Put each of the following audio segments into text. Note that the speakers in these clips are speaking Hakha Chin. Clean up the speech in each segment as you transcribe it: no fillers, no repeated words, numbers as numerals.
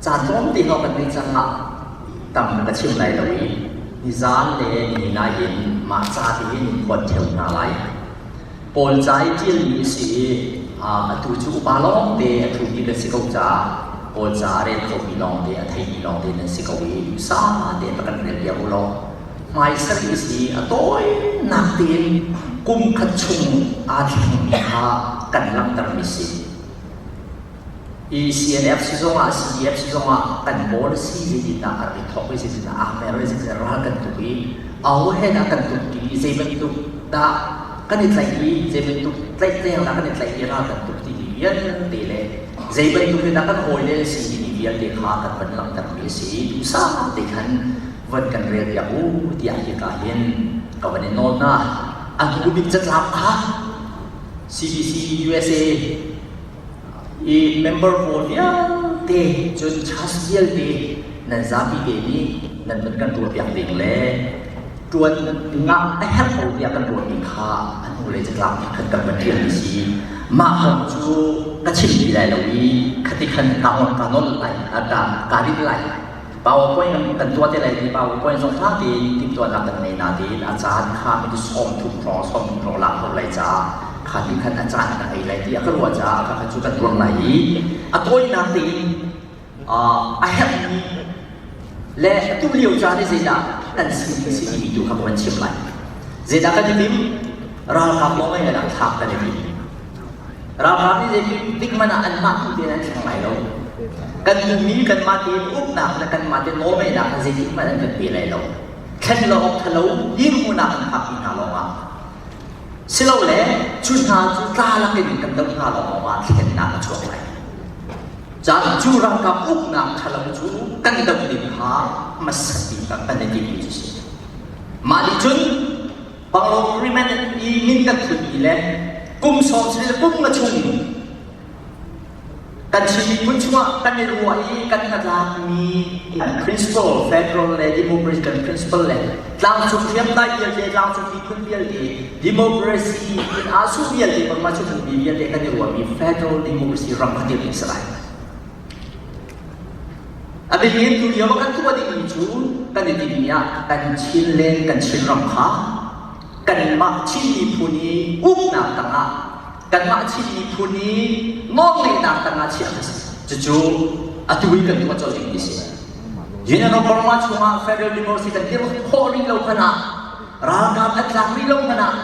Ca tlawmte lawng kan ngeih cang ah tam ka chim lai lo i nizaan le nihin ahhin mah ca te hin in phuan ṭheo hna lai. Kawl ca i ṭialmi a si i atu cu upa lawngte a ṭhumi kan si ko caah Kawl ca a rel khomi lawngte a theimi lawngte nan si ko i duhsah tein rak kan rel piak u law hmaisarih a si a tawinak tein kum khat chung aa thlengmi kha kan langhtermi si. I CNF si zongah CDF si zongah kan policy zeitindah a rak i thawk i zeitindah aa mer i zeitindah ral kan tuk i aho he dah kan tuk ti i zei bantuk dah kan i tlaih i zei bantuk tlaihtleng dah kan i tlaih i ral kan tuk ti mi vialte le zei bantuk in dah kan hawile si timi vialte kha kan van langhtermi a si i duhsah te khan van kan rel piak u tiah hika hin ka van in nawl hna. A hnu bik catlap kha CBC USA i member pawl vialte cun church vialte nan zapi te nih nan van kan ruahpiak ding le ṭuan ngah a herh ko tiah kan ruahmi kha a hnulei catlap nih khan kan van ṭial mi si. Mah kong cu ka chim ti lai lo i khati khan ka on ka nol lai ka ka rin lai. PowerPoint kan, kan tuah te lai ti PowerPoint zong ṭha tein timhtuahnak kan ngei nain a caan kha mi 30 hrawng 30 hrawng lak ko lai caah kha ti khan a caan ka ngei lai ti a ka ruah caah kha kha cu kan tuar lai i a tawinak tein a herhmi le tu lio caan i zeidah kan sin si timi tu kha ka van chim lai. Zeidah kan i tim? Ralkap lawng in kan thlak kan i tim. Ralkap nih zeitik hmanh ah anmah tu tein an thleng lai lo. Kan duhmi kanmah tein uknak le kanmah tein nawlngeihnak kha zeitik hmanh an kan pe lai lo. Thlen lo awk ṭhalo dirhmun ah kan phakpi hna lawngah silole cu hna cu tla lakin kan doh hna lawngah thlennak a chuak lai. Caan cu ralkap uknak ṭhalo cu kan doh ding kha hmasat bik ah kan i timmi cu si. Mah nih cun Panglong Agreement i min kan thutmi le kum sawm sili le kum nga chung kan Chin miphun chungah kan i ruah i kan hnatlakmi principle federal le democracy kan principle le tlangcung hriamtlai vialte tlangcung miphun vialte democracy in aa su vialte Burma chung mi vialte kan i ruahmi federal democracy ram kha dirh ding si lai. A biapi tu lio kan tuah dingmi cu kan i tinhmi ah kan Chinland kan Chinram kha kanmah Chin miphun i uknak tangah kanmah Chin miphun i nawlngeihnak tangah chiah a si. Cucu atu i kan tuah colh dingmi si. Union of Burma chungah federal democracy kan dirh khawh rih lo hmanh ah ralkap an tlak rih lo hmanh ah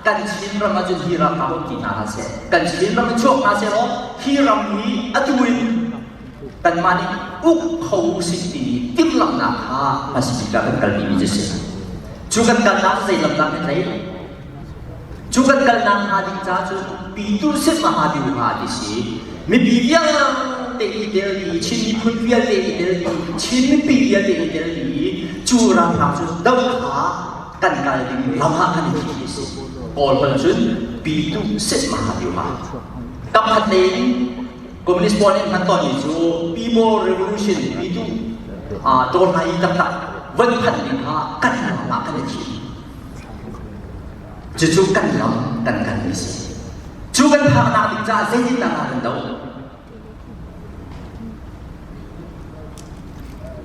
kan Chin ram ahcun hi ralkap um ti hna hlah seh. Kan Chin ram in chuak hna seh law hi ram hi atu in kanmah nih uk kho usih timi timhlamhnak kha hmasa bik ah kan kalpi mi cu si. Cu kan kalnak cu zei lam dah kan tlai? Cu kan kalnak hnga ding ca cu pitu sit maha diu hnga ti si. Mipi vialte i tel i Chin miphun vialte i tel i Chin mipi vialte i tel i cu ralhrang cu do kha kan kal ding lam ah kan i thim ti si. Kawl holh cun pitu sit maha diu hnga. Kapkhat lei in Communist pawl nih hman tawnmi cu People Revolution pitu tawlnai taktak van phanh ding kha kan lam ah kan i thim. Cucu kan lam kan kan mi si. Cu kan phaknak ding caah zeitindah kan do?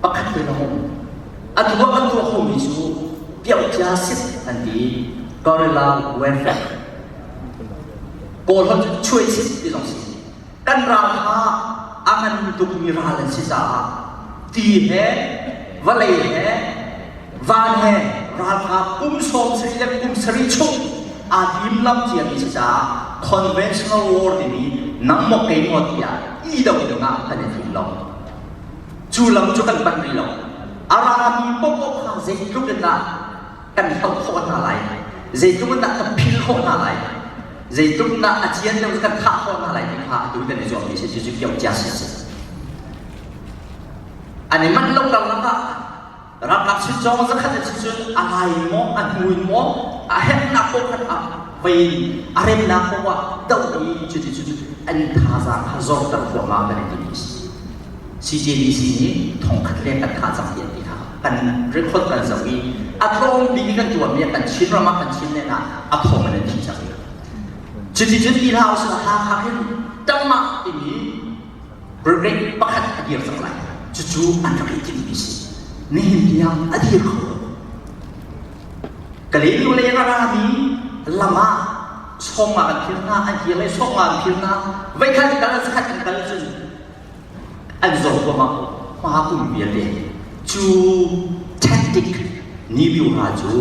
Pakhat te lawng atu ah kan tuah khomi cu piaucia sit an ti guerrilla warfare Kawl holh cu chuai sit ti zong si. Kan ral kha a ngan tukmi ral an si caah ti he vawlei he van he ral kha kum 70 le kum sarih chung aa timlam ciami si caah conventional war timi nang maw kei maw tiah i do dingah kan i thim lo. Cu lam cu kan panh rih lo. A rami paohpaoh kha zeitluk in dah kan hloh khawh hna lai zeitluk in dah kan phil khawh hna lai zeitluk in dah a cian deuh kan thah khawh hna lai ti kha atu kan i zuammi si cu kio cia si si an i manh lo karlak ah ralkap sin cawng zakhat in si cun a lai maw a hnu in maw a herhnak ko khat ah vei a remnak ko ah doh i cuti cu an thazaang kha zorter thluahmah kan i timi si CJDC nih thongkhat leng kan thah cang ti an ti kha kan record kan zoh i a tlawm bik kan tuahmi ah kan Chin ram ah kan Chin nen ah a thong in an thi cang. Cuticun ti hlah usih Hakha hin tangmah timi brigade pakhat a dir cang lai. Cucu an rak i timhmi si. Nihin tiang a dir kho lo. Kalay lei a rami lam ah sawng ah an phil hna, an kir lei sawng ah an phil hna. Voikhat kal zakhat an kal cun an zor huamah hma kum vialte cu tactic ni biuha cu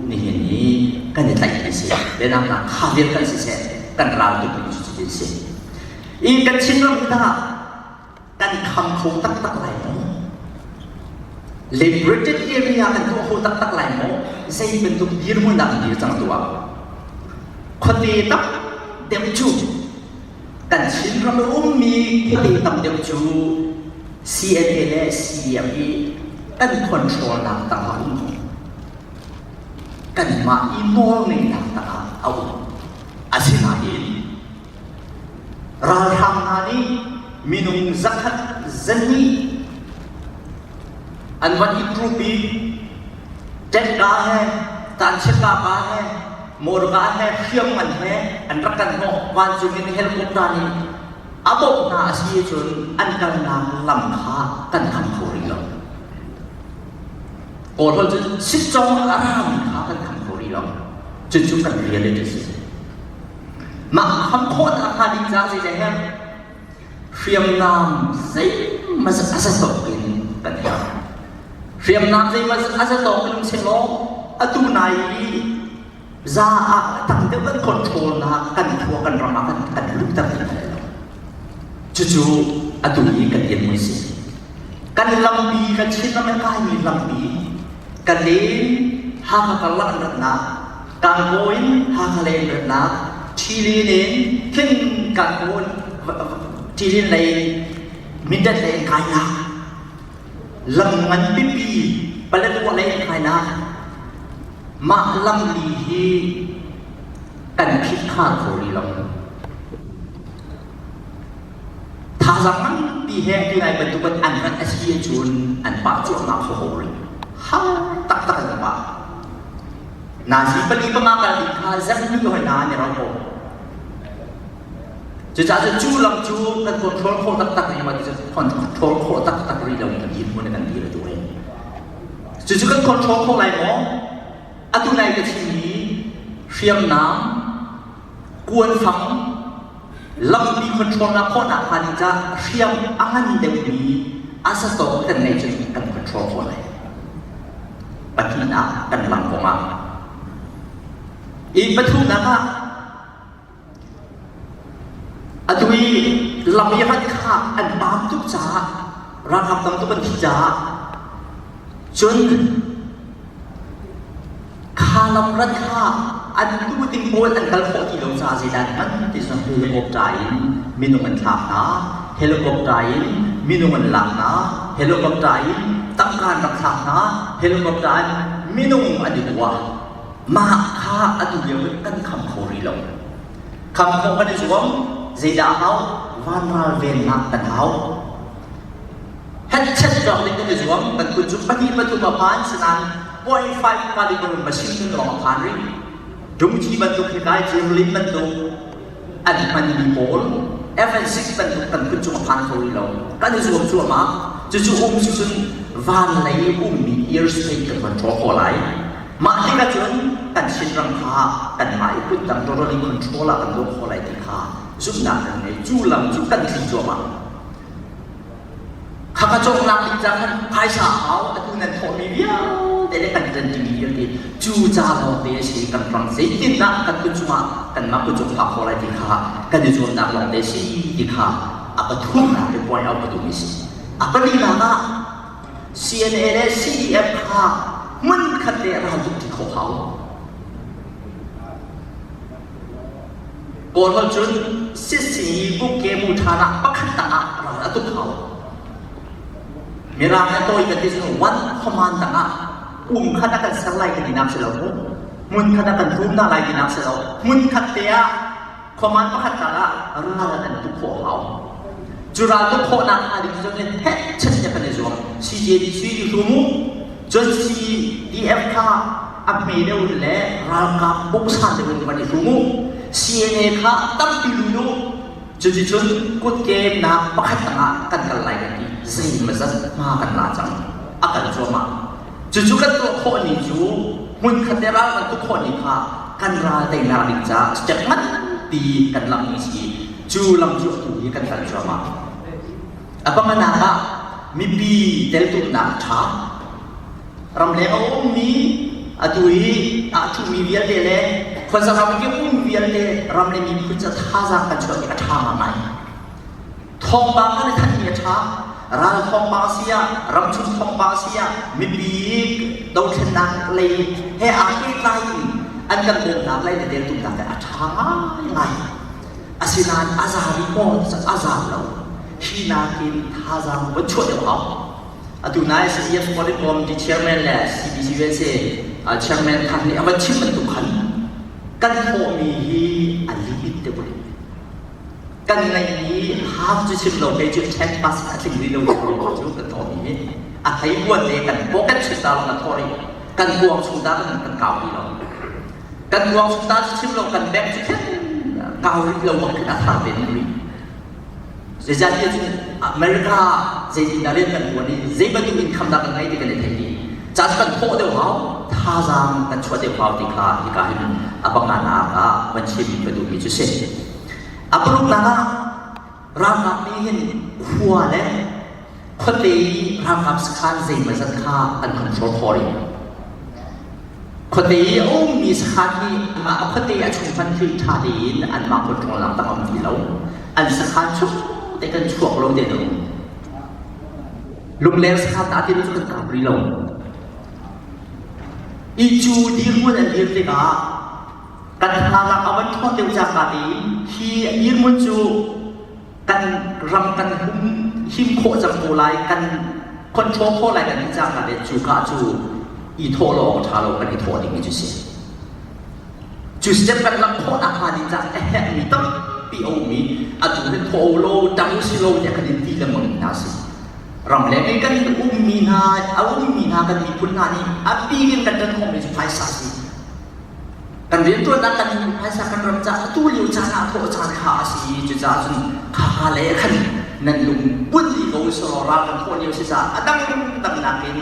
nihin ni kan i tlaih mi si. Lenang nak kha vial kan si seh, kan ral tuk mi cu cutin si. I kan Chinram hna kan kham kho taktak lai maw? Liberated area kan tuah kho taktak lai maw? Zei bantuk dirhmun dah kan dir cang tuah? Khuate tam deuh cu kan Chinram i ummi khuate tam deuh cu CNA le CDF i kan control nak tangah um ko. Kanmah i nawlngeihnak tangah a um. Asinain Ralhrang hna nih minung zakhat zahnih an van i group i ṭekka he tancheka ka he morka he hriamngan he an rak kan hnawh vancung in helicopter nih a bawmh hna a si ahcun an kalnak lam kha kan kham kho rih lo. Kawl holh cun sitcawng a rami kha kan kham kho rih lo. Cucu kan reality si. Mah kham khawhnak hnga ding caah zeizei herh? Hriamnam zeimazat a zatawk in kan herh. Hriamnam zeimazat a zatawk in sehlaw atu nai i za ah tam deuh kan control nak kan khua kan ram ah kan kan luhter ti lai lo. Cucu atu i kan dirhmun si. Kan lampi kan Chin ram in kaimi lampi kan len Hakha karlak an ratnak Gangaw in Hakha lei in ratnak, Ṭhilin in khin Gangaw in Ṭhilin lei Mindat lei in kainak, lam ngan pipi Paletwa lei in kainak, mah lamli hi kan phitkhar kho rih lo. Thazaang nganpi he tunai bantukin an rat a si ahcun an pah cuahmah kho ko rih. Har taktak in an pah. Nazi pali panga kal ding kha zarhni hoi hna an i ro ko. Cucaah cun cu lam cu kan control khawh taktak ning ma ti control khawh taktak rih lo in dirhmun in kan dir atu hi. Cucu kan control khawh lai maw? Atu nai ka chimmi hriamnam kuanfang lampi control nak khawhnak hnga ding caah hriam a ngan deuhmi a satawk kan ngeih cun kan control khawh lai. Pahnihnak kan lam kong ah. I pathumnak ah atu i lam i rat kha an paam tuk caah ralkap tam tuk an thi caah cun Kha lamrat kha an tu ding pawl an kal khawh ti lo caah zeidah an hman ti cun helicopter in minung an thlak hna, helicopter in minung an lak hna, helicopter in tangka an rak thlak hna, helicopter in minung an i kuah. Mah kha atu lio in kan kham kho rih lo. Kham khawh kan i zuam, zeidah a hau? Vanral vennak kan hau. Hetchet cawk ding kan i zuam kan kut cu pahnih pathum a phan sinain 0.5 caliber machine gun lawng a phan rih. Dungci bantuk hi kai Javelin bantuk an hmanmi pawl FN6 bantuk kan kut cung a phan kho rih lo. Kan i zuam cuahmah. Cucu um cu cun van lei ummi airspace kan control khawh lai. Mah tikah cun kan Chinram kha kanmah i kutdang totally control ah kan tuah khawh lai ti kha zumhnak kan ngei. Cu lam cu kan tli cuahmah. Khaka cawknak ding ca khan phaisa a hau atu nan thawhmi vialte le kan ṭanṭimi vialte cu ca lawngte a si kan ram zeitindah kan kut cungah kanmah kut cung phak khawh lai ti kha kan i zuamnak lawngte a si ti kha a pathumnak i point out ka duhmi si. A palinak ah CNA le CDF kha hmunkhat le raltuk ṭi khawh hau. Kawl holh cun sisi bukke mu ṭhan ah pakhat tangah ral a tuk hau. Mirang he tawi kan ti cun one command tangah um khat a kan ser lai kan tinak si lo mu. Hmun khat a kan rum hna lai tinak si lo. Hmun khat te ah command pakhat tangah ral an tuk khawh hau. Cu ral tuk khawhnak hnga ding cu heh chet ne kan i zuam. CJDC i hrum u. Cun CDF kha a hme deuh in le ralkap buksan deuh in van i hrum u. CNA kha tampi lut u. Cuticun kutke nak pakhat tangah kan kal lai kan ti. Zeimazat hma kan la cang. A kal cuahmah. Cucu kan tuah khawh ni cu hmunkhat le ral kan tuk khawh ni kha kan ral teinak ding caah step nganpi kan lamh mi si. Cu lam cu atu hi kan kal cuahmah. A panganak ah mipi teltumnak ṭha. Ramleng a ummi atu i aa ṭhumi vialte le khuaza ram i um vialte ram le miphun ca thazaang kan chuahmi a ṭha ngai. Thawngpang kan i thanhmi a ṭha. Ral thawngpang a si ah, ramchung thawngpang a si ah, mipi dothlennak lei he aa pehtlai in an kan bawmnak lei le teltumnak le a ṭha ngaingai. Asinain a za rih maw a za lo. Hi nakin thazaang van chuah deuh hau. Atu nai CDF Audit Committee Chairman le CBCUSA Chairman khan nih a van chim bantuk khan kan thawhmi hi a limit te rih. Kan ngeihmi half cu chim lo kei cu 10% a tling rih lo cu kan thawhmi hi a thei buan le kan pocket chung ta lawng kan thawh rih. Kan kuang chung ta kan kan kau rih lo. Kan kuang chung ta cu chim lo kan bank cu khin kau rih lo bak khin a thar te rih. Zeicahtiah cun America zeitindah rian kan ṭuan i zei bantuk income dah kan ngei ti kan i theih dih. Ca cu kan thawh deuh hau, thazaang kan chuah deuh hau ti kha hika hin a panganak ah van chim ka duhmi cu si. A paruknak ah ralkap nih hin khua le khuate i ralkap sakhan zeimawzat kha an control khawh rih. Khuate i a ummi sakhan hi a khuate a chung hmanh khi ṭha tein anmah control-nak tak a um ti lo. An sakhan chung te kan chuak lo te um. Lungleng sakhan dah ti cu kan kap rih lo. I cu dirhmun an dir tikah kan hnanak a van ṭhawn deuh cangka tein hi dirhmun cu kan ram kan hum him khawh cang ko lai kan control khawh lai kan ti cang le cu ka cu i thawh lo awk ṭha lo kan i thawh ding mi cu si cu step kan lam khawh nak hnga ding caah a herhmi tampi a um i atu hin thawh lo tang si lo tiah kan in ti lengmang hna si ramleng i kan ummi hna a ummi hna kan miphun hna nih a bik in kan ṭan khawhmi cu phaisa si Kan rianṭuannak kan in phaisa kan ram caah atu lio caan ah thawh caan kha a si i cucaah cun khaka le khan nan lung put dih ko selaw ral kan thawh lio si caah a dang dang nakin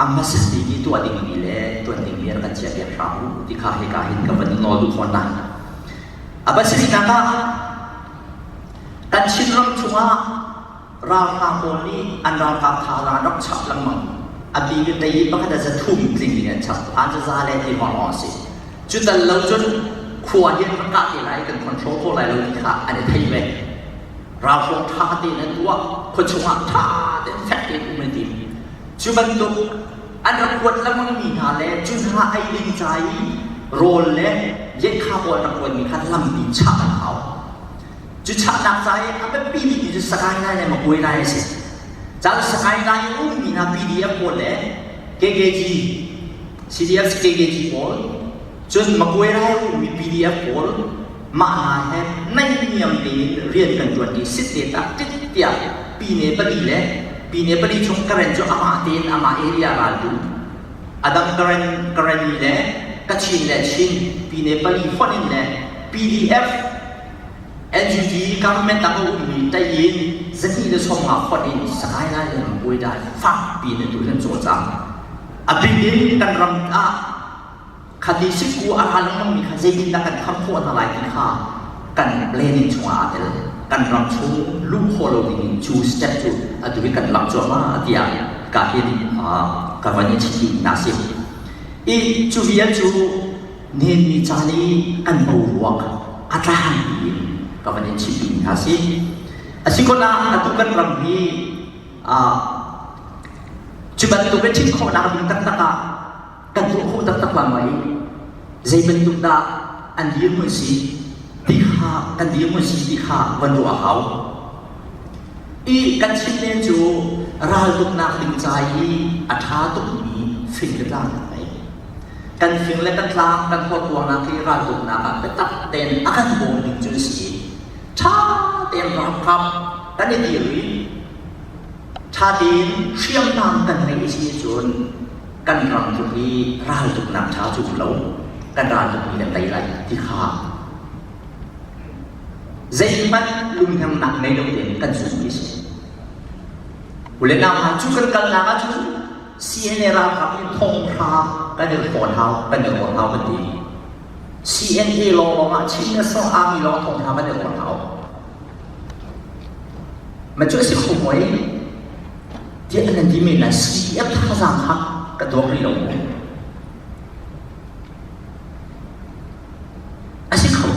a hmasa bik i tuah dingmi le ṭuan dingmi rak kan chiahpiak hram u ti kha hika hin ka van nawl duh fawn hna. A pasarihnak ah kan Chinram chungah ralhrang pawl nih an ralkap thazaang an rak chap lengmang. A bik in tei pakhat ah 300 tling ding an chap. An zaza le ti hawng a si. Cu tal lo cun khua hi an rak kah te lai, kan control khawh lai lo ti kha an i thei ve. Ralhrang ṭha tein an tuah, khua chungah ṭha tein fek tein um an tim. Cu bantuk an rak kuat lengmang mi hna le cu hna ei ding ca i rawl le yekha pawl an rak kuatmi kha lampi chah an hau. Cu chahnak ca i a biapi bikmi cu Sagaing Lai le Magway Lai a si. Caan Sagaing Lai i ummi hna PDF pawl le KKG, CDF KKG pawl, cun Magway Lai ummi PDF pawl mah hna he naihniam tein rian kan ṭuan i sit te tak tit tiah Pine pali le Pine pali chung Karen cu amah tein amah area raltu adang Karen Karenni le Kachin le Chin Pine pali fonh in le PDF NUG government dang a ummi tei in 250 fonh in Sagaing Lai le Magway Dai fakpi in atu hin cawlcang. A bik in kan ram ah khati sikku a ra lengmangmi kha zeitindah kan kham khawh hna lai ti kha kan planning chungah aa tel. Kan ram chung luh khawh lo ding in cu step cu atu hi kan lak cuahmah tiah ka hin ka van i chim na si. I cu vial cu Nihin ni caan i kan boruak a tlangpi in ka van in chim duhmi hna si. A si kon ah atu kan ram hi cu bantuk in chim khawhnak ding taktak ah kan tuah khawh taktak la mai zei bantuk dah an dirhmun si ti kha kan dirhmun si ti kha van ruah a hau. I kan chim len cu raltuknak ding ca i a ṭha tukmi fing le tlang kan ngei. Kan fing le kan tlang kan horkuangnak hi raltuknak ah biatak tein a kan bawm ding cu a si. Ṭha tein ralkap kan i dir i ṭha tein hriamnam kan ngeih a si ahcun kan ram tluk i raltuknak ṭha cu um lo. Kan raltukmi kan tei lai ti kha zeihmanh lunghnemnak ngei lo tein kan zumh mi a si. Ule nau hna cu kan kalnak ahcun CNA ralkap nih thonghra kan i rawn hau, kan i rawn hau kan ti. CNA lawnglawng ah Chin National Army lawng thonghra kan i rawn hau. Ma cu a si kho muai tiah nan ti men lai CDF thazaang kha ka tuak rih lo mu. A si kho.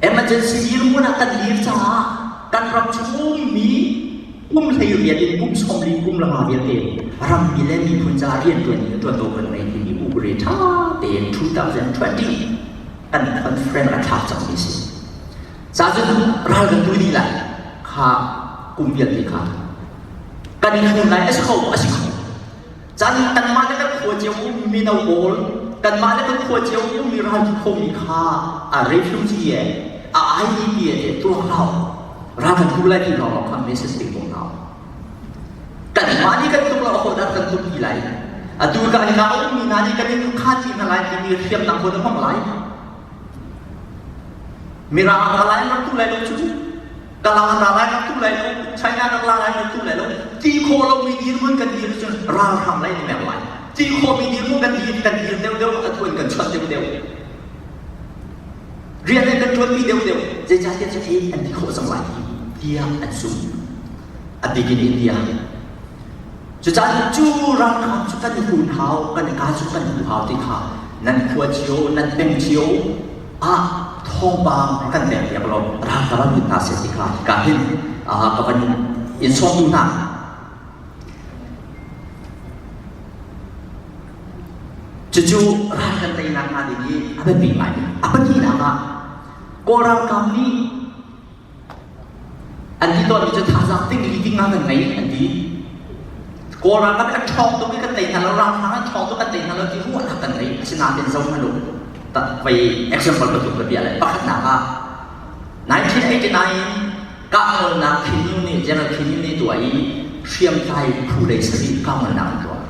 Emergency dirhmun ah kan dir caah kan ram chung ummi kum 18 in kum 40 kum langa vialte rammi le miphun caah rianṭuan in ṭuanvo kan ngei timi upade ṭha tein 2020 kan conference a thlak cangmi si. Ca cun ral kan tu dih lai kha kum vialte kha kan i hrun lai a si kho a si kho. Cun kanmah le kan khua cio um mino pawl, kanmah le kan khua cio um mi raltu khomi kha a refugee e, a IDP e te tuak hlah u. Ral kan tu lai ti lawng kha message pe ko hna u. Kanmah nih kan tuk lo ahodah kan tuk ti lai. Atu ka hika ummi hna nih kan in kha ti hna lai timi hriamnam ko na hmang lai. Mirang ra lai rak tu lai lo cu. Kala ra lai rak tu lai lo. China rak la lai rak tu lai lo. Ti khawh lomi dirhmun kan dir cun ralhrang lai ni mer lai. Ti khawhmi dirhmun kan dir kan dir deuh deuh atu in kan chuan deuh deuh. Rian in kan ṭuanpi deuh deuh. Zeicahtiah cu ei an ti khawh cang lai tiah an zumh. A bik in India. Cucaah cu ralkap cu kan i hun hau, kan i ka cu kan hu hau ti kha nan khua cio, nan peng cio ah thawngpang kan pek piak lo ralkap an lut hna seh ti kha ka hin ka van in sawm duh hna. Cucu ral kan teinak hnga ding i a biapi ngai. A pahnihnak ah Kawl ralkap nih An ti tawnmi cu thazaang ting li ting nga kan ngei an ti. Kawl ralkap an ṭhawng tuk i kan tei hna lo, ralhrang an ṭhawng tuk kan tei hna lo ti ruahnak kan ngei. Asinain zoh hmanh u. Vei example bantuk ka bia le pakhatnak ah 1989 kahngolnak Khin Nyunt nih General Khin Nyunt nih tuah i hriamtlai phu lei sarih kahngolnak an tuah.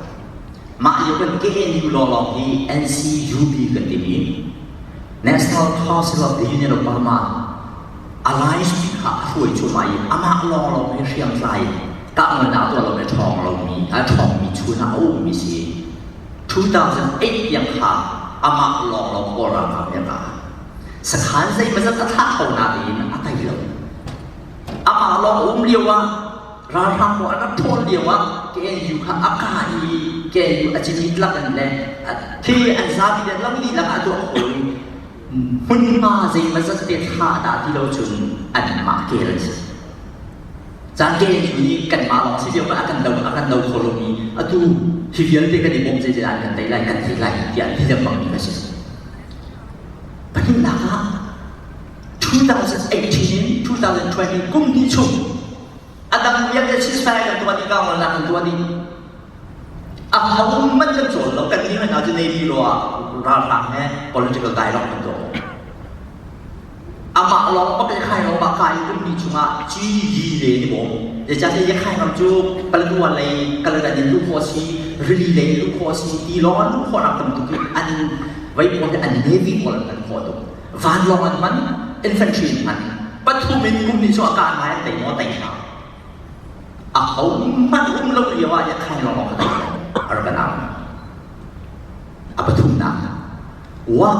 Mah lio kan KNU lawnglawng hi NCUB kan timi National Council of the Union of Burma Alliance ti kha a hruai cuahmah i amah lawnglawng hi hriamtlai kahngolnak tuah lo le ṭhawng lomi a ṭhawngmi chun ah a ummi si. 2008 tiang kha amah lawnglawng Kawl ralkap nih a kah. Sakhan zeimawzat a thlah ko nain a tei lo. Amah lawng um lio ah ralhrang pawl an rak ṭhawn lio ah KNU kha a kah i KNU a cimit lak in le khi an zapi le lam dihlak ah a tuah khawh i hmunhma zeimawzat te thlah dah ti lo cun anmah kel an si. Caan KNU nih kanmah lawng si lio a kan do a kan do kho lomi atu hi vialte kan i bawm zeizei an kan tei lai kan tei lai tiah an ti lengmang mi a si. Pahnihnak ah 2018 in 2020 kum hnih chung a dang vialte ceasefire kan tuah dih kahngolnak kan tuah dih a ho hmanh kan cawl lo kan nih hna cu Navy law ah ralhrang he political dialogue kan tuah amah lawng bak khai lawng bak kai kum hnih chungah GD le ni bawm zeicahtiah Yakhai ram cu Paletwa lei Kaladan in luh khawh si rili lei in luh khawh si ti lawng an luh khawh nak tam tuk i an vei pawl an navy pawl an kan khawh tuk vanlawng an hman infantry an hman pathum in kum nih cu a kaan ngai an tei maw tei hlah a ho hmanh um lo lio ah Yakhai lawng ka tei a rak kan au a pathumnak wa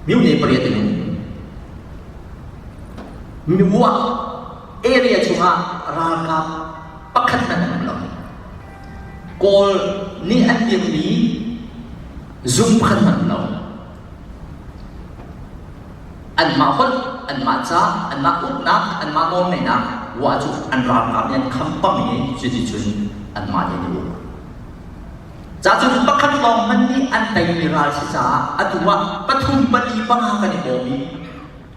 myone pariat in um wa area chungah ralkap pakhat hmanh an um lo Kawl nih an dirmi zung pakhat hmanh um lo Anmah holh, anmah ca, anmah uknak, anmah nawlngeihnak wa cu an ralkap nih an kham pang i cuticun anmah nih an i uk. Ca cun pakhat lawng hmanh nih an teimi ral si caah atu ah pathum pali panga kan i bawm i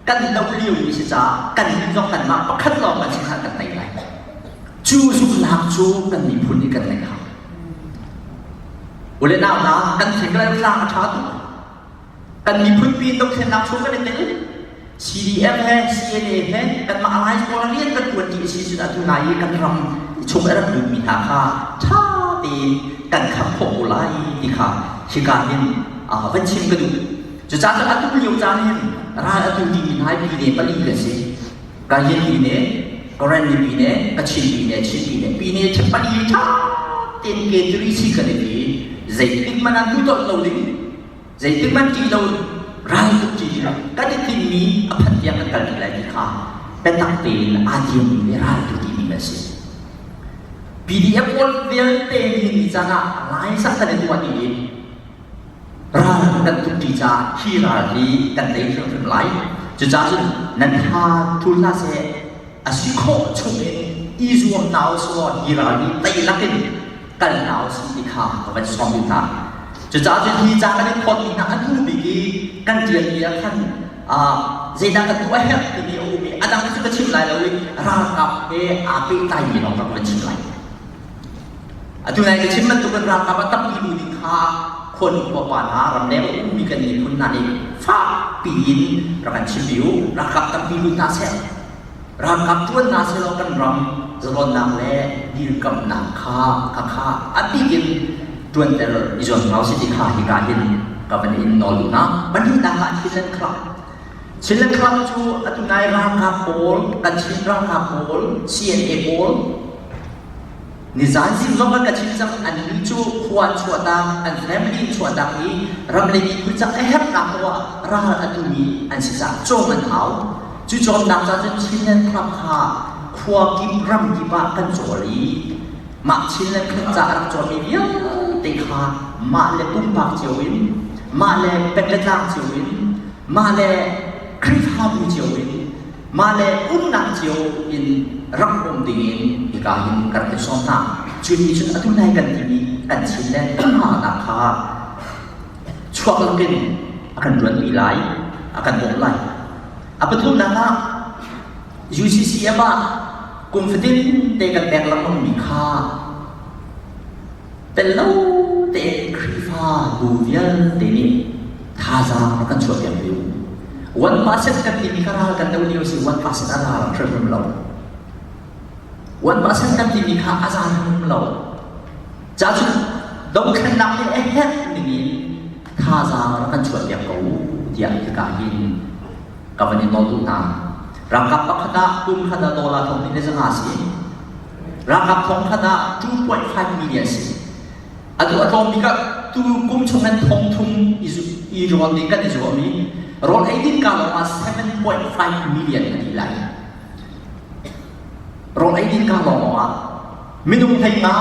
kan doh liomi si caah kan nih zong kanmah pakhat lawng kan si kha kan tei lai. Cu zumhnak cu kan miphun nih kan ngeih hau. Ule nau hna, kan thing le tlang a ṭha tuk. Kan miphun pi dothlennak chung kan i tel. CDF he CNA he kanmah alliance pawl rian kan ṭuan ṭi a si cun atu nai i kan ram chung a rak lutmi hna kha ṭha tein kan kham khawh ko lai ti kha hika hin van chim ka duh. Cucaah cun atu lio caan hin ral atu timi hna hi pine pali kan si. Kayin pine. Karenni pine, Kachin pine, Chin pine, pine pali ṭha tein ke tiri si kan i ti. Zeitik hmanh ah duhdawt lo ding, zeitik hmanh ṭih lo ral tuk ṭi ding kan i tinhmi a phanh tiang kan kal lai ti kha biatak tein aa tiammi le ral tu timi kan si. PDF pawl vialte hi ni caan ah laisa kan i tuah dih i ral kan tuk ṭi caah hi ral hi kan tei hrimhrim lai. Cucaah cun nan tha thul hlah seh, a si khawh chungin i zuam hna u sih law hi ral hi tei lakin kal hna u sih ti kha ka van sawm duh hna. Cucaah cun hi ca kan i phawtmi hna a hnu bik i kan ṭialmi ah khan zeidah kan tuah a herh timi a um i a dang cu ka chim lai lo i ralkap he aa pehtlaimi lawng ka van chim lai. Atu nai ka chim bantukin ralkap a tampi lu ding kha khuanu khuapa hna ramleng a ummi kan miphun hna nih fakpi in rak kan chim u. Ralkap tampi lut hna seh. Ralkap ṭuan hna seh law kan ram zalonnak le dirkamnak kha kha kha a bik in ṭuanter i zuam hna usih ti kha hika hin ka van in nawl duh hna. Pahnihnak ah Chinland Club. Chinland Club cu atu nai ralkap pawl, kan Chin ralkap pawl, CNA pawl Nizan zing zong kan ka chim cang annih cu khua an chuahtak an family in chuahtak i ram le miphun cak a herhnak poah ral a tumi an si caah cawm an hau. Cu cawmnak ca cun Chinland Club kha khua kip ram kip ah kan cawl i mah Chinland Club ca a rak cawlmi vialte kha mah le pumpak cio in mah le pek le tlang cio in mah le Khrihfabu cio in Mah le umnak cio in rak um dingin hika hin ka rak in sawm hna. Cu nih cun atu nai kan timi kan chin le hnanak kha chuak lakin a kan ṭuanpi lai, a kan bawmh lai. A pathumnak ah UCCM ah kum fatin te kan pek lengmangmi kha tel lo tein Khrihfa bu vialte nih thazaang rak kan chuahpiak ve u. 1% kan timi kha ral kan do lio si 1% a ral hrimhrim lo. 1% kan timi kha a za hrimhrim lo. Ca cun dothlennak nih a herh ningin thazaang rak kan chuahpiak ko tiah hika hin ka van in nawl duh hna. Ralkap pakhat ah kum khat ah dollar thong hnih le zanga si. Ralkap thong khat ah 2.5 million si. Atu a tlawm bik ah tu kum chung in thong thum i rawn ding kan i zuam i rawl ei ding ka lawng ah 7.5 million a dih lai. Rawl ei ding ka lawng ah minung hlei nga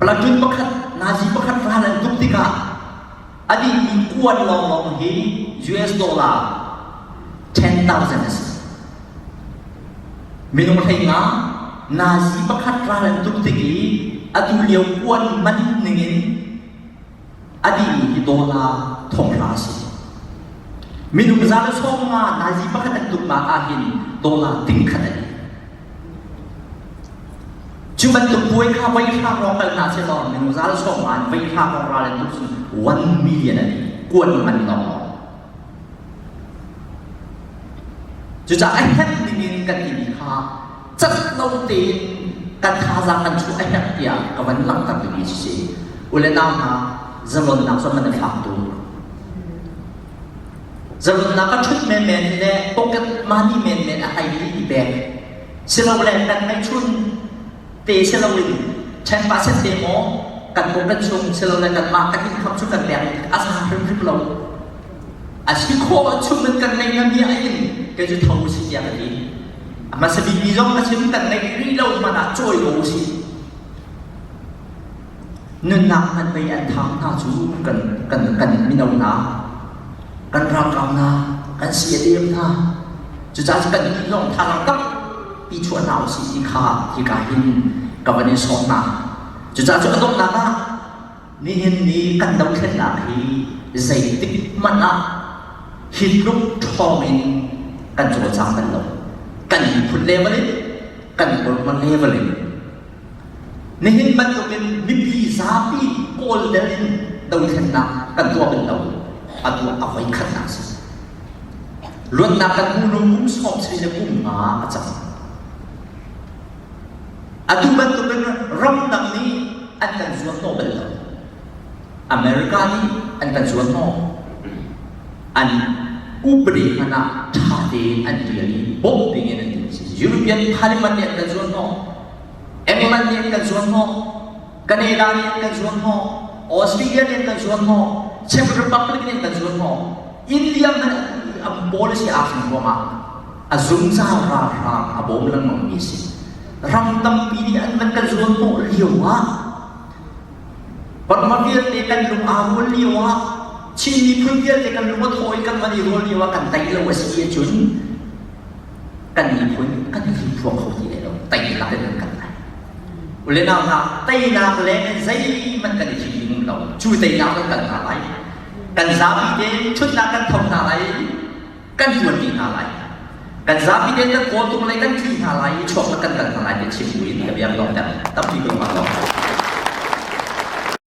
platoon pakhat nazi pakhat ral an tuk tikah a dihmi kuan lawnglawng hi US dollar 10,000 a si. Minung hlei nga nazi pakhat ral an tuk tik i atu lio kuan man ningin a dihmi hi dollar thonghra a si. Minung za le sawm nga nazi pakhat an tuknak ahhin dollar ting khat a dih. Cu bantuk puai kha voi hra hrawng kal hna seh law minung zal sawm an voi hra hrawng ral an tuk cun 1 million an kuan man lawng. Cucaah a herh ningin kan timi kha cat lo tein kan thazaang kan chuah a herh tiah ka van langhter dingmi si si. Ule nau hna zalonnak cu man a fak tuk. Zalonnak ka ṭhut menmen le pocket money menmen a hai i pek. Silole kan ngeihchun te siloin 10% te maw kan pocket chung silole kanmah kan income cu kan pek a za hrimhrim lo. A si khawh chung in kan ngeih ngami a in kei cu tho usih tiah ka ti. A hmasa bikmi zong ka chim kan ngeih rih lo hmanh ah cawi ko usih. Nunnak hmanh pei an thang hna cu kan kan kan mino hna kan ralkap hna kan CNF hna cucaah cu kan nih zong thazaang tampi chuah hna usih ti kha hika hin ka van in sawm hna. Cucaah cu a donghnak ah nihin ni kan dothlennak hi zeitik hmanh ah hi tluk ṭhawng in kan cawlcang bal lo. Kan miphun level in kan Burma level in Nihin bantukin mipi zapi kawl del in dothlennak kan tuah bal lo. Atu a voi khatnak si. Luatnak kan hmu lung kum sawm sri le kum nga a cang. Atu bantukin ramdang nih an kan zuan hnawh bal lo. America nih an kan zuan hnawh. An upadi hmanh ah ṭha tein an ṭial i bawmh dingin an ti. European Parliament nih an kan zuan hnawh, England nih an kan zuan hnawh, Canada nih an kan zuan hnawh, Australia nih an kan zuan hnawh, Czech Republic nih an kan zuan hnawh. India hmanh a policy aa thleng ruangah a zungzal ralhrang a bawm lengmang mi a si. Ram tampi nih an van kan zuan hnawh lio ah Burma vialte kan lung aa rual lio ah Chin miphun vialte kan lung a thaw i kan van i rual lio ah kan tei lo a si ahcun kan miphun kan i phuang kho ti lai lo teinak in kan kal lai. Ule nau hna teinak le zeihmanh kan i thim ding lo cu teinak kan kal hna lai kan zapi te ṭhutnak kan tho hna lai kan tuan dih hna lai kan zapi te kan kawltung lei kan tli hna lai i chuak kan kal hna lai ti chim buin ka biak dong tampi ka lung aa lawm.